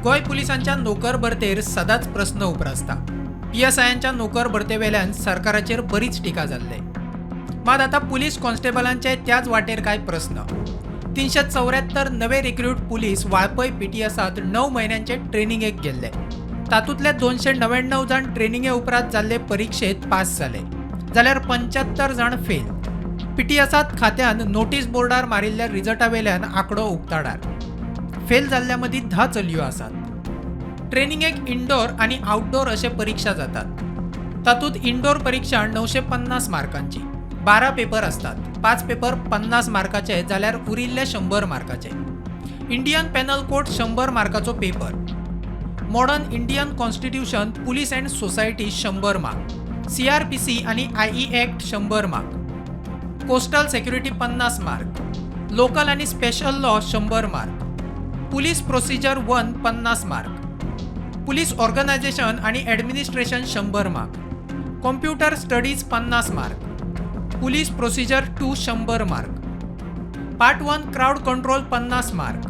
गोंय पुलिसांच्या नोकर भरतेर सदांच प्रस्न उप्रासता. पीएसआयांच्या नोकर भरते वेल्यान सरकाराचेर बरीच टिका जाल्ले. मात आतां पुलीस कॉन्स्टेबलांचे त्याच वाटेर कांय प्रस्न. 374 नवे रिक्रूट पुलीस वाळपय पीटीएसात 9 म्हयन्यांचे ट्रेनिंगेक गेल्ले. तातूंतले 299 जाण ट्रेनिंगे उपरांत जाल्ले परिक्षेत पास जाले, जाल्यार 75 जाण फेल. पीटीएसात खात्यान नोटीस बोर्डार मारिल्ल्या रिजल्टा वेल्यान आंकडो उक्ताडार. फेल जाल्ल्या मदीं 10 चलयो आसात. ट्रेनिंगेक इंडोर आनी आउटडोर अशे परिक्षा जातात. तातूंत इंडोर परिक्षा 950 मार्कांची. 12 पेपर आसतात. पांच पेपर 50 मार्काचे, जाल्यार उरिल्ले 100 मार्काचे. इंडियन पेनल कोड 100 मार्काचो paper, Modern Indian Constitution, Police and Society 100 mark, CrPC आनी I E act 100 mark, coastal security 50 mark, local आनी special law 100 mark, police procedure 1 50 mark, police organisation आनी administration 100 mark, computer studies 50 mark, police procedure 2 100 mark, Part 1 crowd control 50 mark,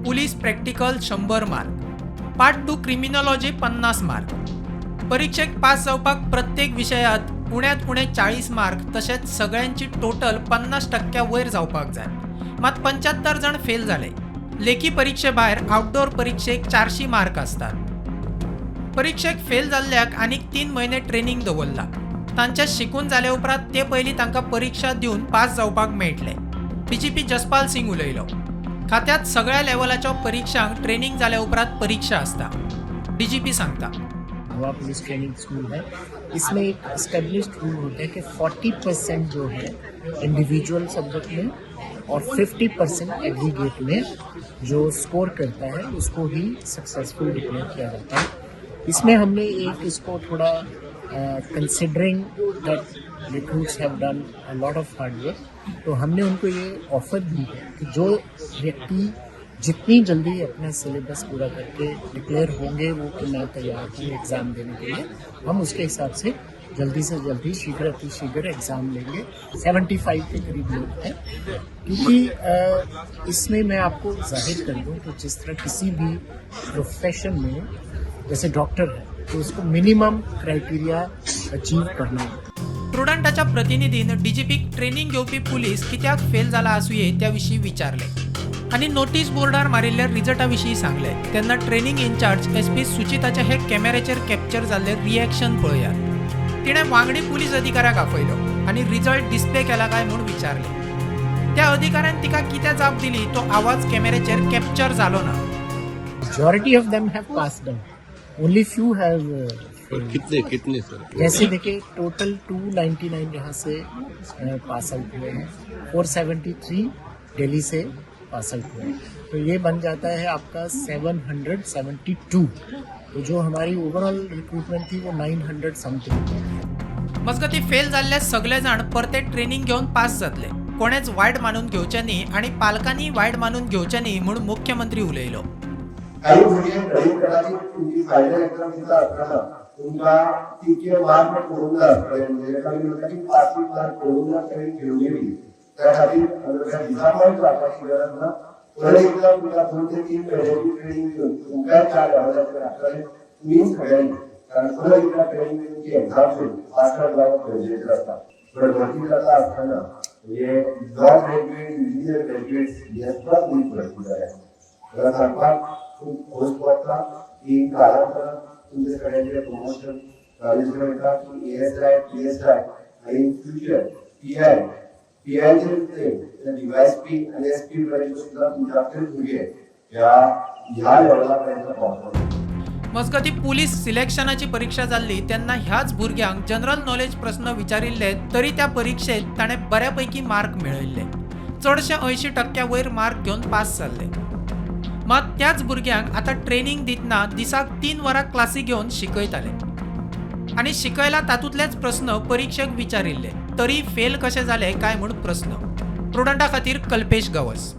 police practical 100 mark, Part 2 criminology 50 mark. परिक्षेक pass जावपाक प्रत्येक विशयात उण्यांत उणे 40 mark, तशेंच सगळ्यांची total 50% वयर जावपाक जाय. मात 75 जाण फेल जाले. लेखी परिक्षे भायर आउटडोर परिक्षेक 400 मार्क आसतात. परिक्षेक फेल जाल्ल्याक आनीक 3 म्हयने ट्रेनिंग दवरला. तांचे शिकून जाले उपरांत ते पयलीं तांकां परिक्षा दिवन पास जावपाक मेळटले. डीजीपी जसपाल सिंग उलयलो. खात्यात सगळ्या लेवलाच्या परिक्षांक ट्रेनिंग जाल्या उपरांत परीक्षा आसता, डीजीपी सांगता. गोवा पुलिस ट्रेनिंग स्कूल है. इसमें एक एस्टेब्लिश्ड रूल होता है कि 40% जो है इंडिविजुअल सब्जेक्ट में और 50% एग्रीगेट में जो स्कोर करता है, उसको ही सक्सेसफुल डिक्लेयर किया जाता है. इसमें हमने एक इसको थोड़ा, considering that recruits have done a lot of hard work, तो हमने उनको ये ऑफर दी है कि जो व्यक्ति जितनी जल्दी अपना सिलेबस पूरा करके डिक्लेयर होंगे वो कि मैं तैयार हूँ एग्ज़ाम देने के लिए, हम उसके हिसाब से जल्दी, शीघ्र अतिशीघ्र एग्ज़ाम लेंगे. 75 के करीब लोग हैं, क्योंकि इसमें मैं आपको जाहिर कर दूं कि जिस तरह किसी भी प्रोफेशन में, जैसे डॉक्टर है, तो उसको मिनिमम क्राइटेरिया अचीव करना होता है. प्रुडंटाच्या प्रतिनिधीन डीजीपीक ट्रेनिंग घेवपी पुलीस कित्याक फेल जाला आसुये त्या विशीं विचारले आनी नोटीस बोर्डार मारिल्ल्या रिजल्टा विशीं सांगले, तेन्ना ट्रेनिंग इन्चार्ज एसपी सुचिताचे हे कॅमेऱ्याचेर कॅप्चर जाल्ले रिएक्शन पळयात. तिणें वांगडी पुलीस अधिकाऱ्याक आपयलो आनी रिजल्ट डिस्प्ले केला काय म्हूण विचारले. त्या अधिकाऱ्यान तिका कितें जाप दिली, तो आवाज कॅमेऱ्याचेर कॅप्चर जालो ना. Majority of them have passed out. Only few have failed. कितने कितने सर? जैसे देखिए, टोटल 299 यहाँ से पास आउट हुए हैं, 473 दिल्ली से पास आउट हुए हैं, तो ये बन जाता है आपका 772. तो जो हमारी ओवरऑल रिक्रूटमेंट थी, वो 900 समथिंग. मजगतीं, फेल जाल्ले सगळे जाण परते ट्रेनिंग घेवन पास जातले. कोणेच वायट मानून घेवचें न्ही आनी पालकांनी वायट मानून घेवचें न्ही म्हूण मुख्यमंत्री उलयलो. काही भुरगे घडये कदाचित तुमची फायनल एक्झाम दिता आसतना तुमकां तितके मार्क पडूंक ना आसतले, म्हणजे एखादी म्हणटा की पासींग मार्क पडूंक ना तरी घेवन गेली. त्या खातीर डिसअपॉयंट जावपाची गरज ना. परत एकदा तुमकां 2 ते 3 म्हयन्याची ट्रेनिंग दिवन तुमकांय चार लेवलाचेर आसतले तुमी सगळ्यांनी, कारण परत एकदा ट्रेनिंग दिवन ती एक्झाम दिवन पास जावप गरजेचें आसता. पण भरती जाता आसतना म्हणजे लॉ ग्रॅज्युएट, इंजिनियर ग्रॅज्युएट हे सुद्दां पुलीस भरती जाल्या. तुका सांगपाक खूब खोस भोगता की कालांतरान तुमचे सगळ्यांचे प्रमोशन दुसरें म्हणटा की एएसआय, पीएसआय आणि इन फ्युचर पीआय, पीआयचे डीवायएसपी आणि एसपी पर्यंत सुद्धा तुमच्यातले भुरगे ह्या ह्या लेवला पर्यंत पावतले. मजगतीं, पुलीस सिलेक्शनाची परीक्षा जाल्ली तेन्ना ह्याच भुरग्यांक जनरल नॉलेज प्रस्न विचारिल्ले, तरी त्या परिक्षेत ताणें बऱ्यापैकी मार्क मेळयल्ले. चडशे 80% वयर मार्क घेवन पास जाल्ले. मात त्याच भुरग्यांक आतां ट्रेनिंग दितना दिसाक 3 वरां क्लासी घेवन शिकयताले आनी शिकयला तातूंतलेच प्रस्न परिक्षेक विचारिल्ले, तरी फेल कशे जाले काय म्हूण प्रस्न. प्रुडंटा खातीर कल्पेश गांवस.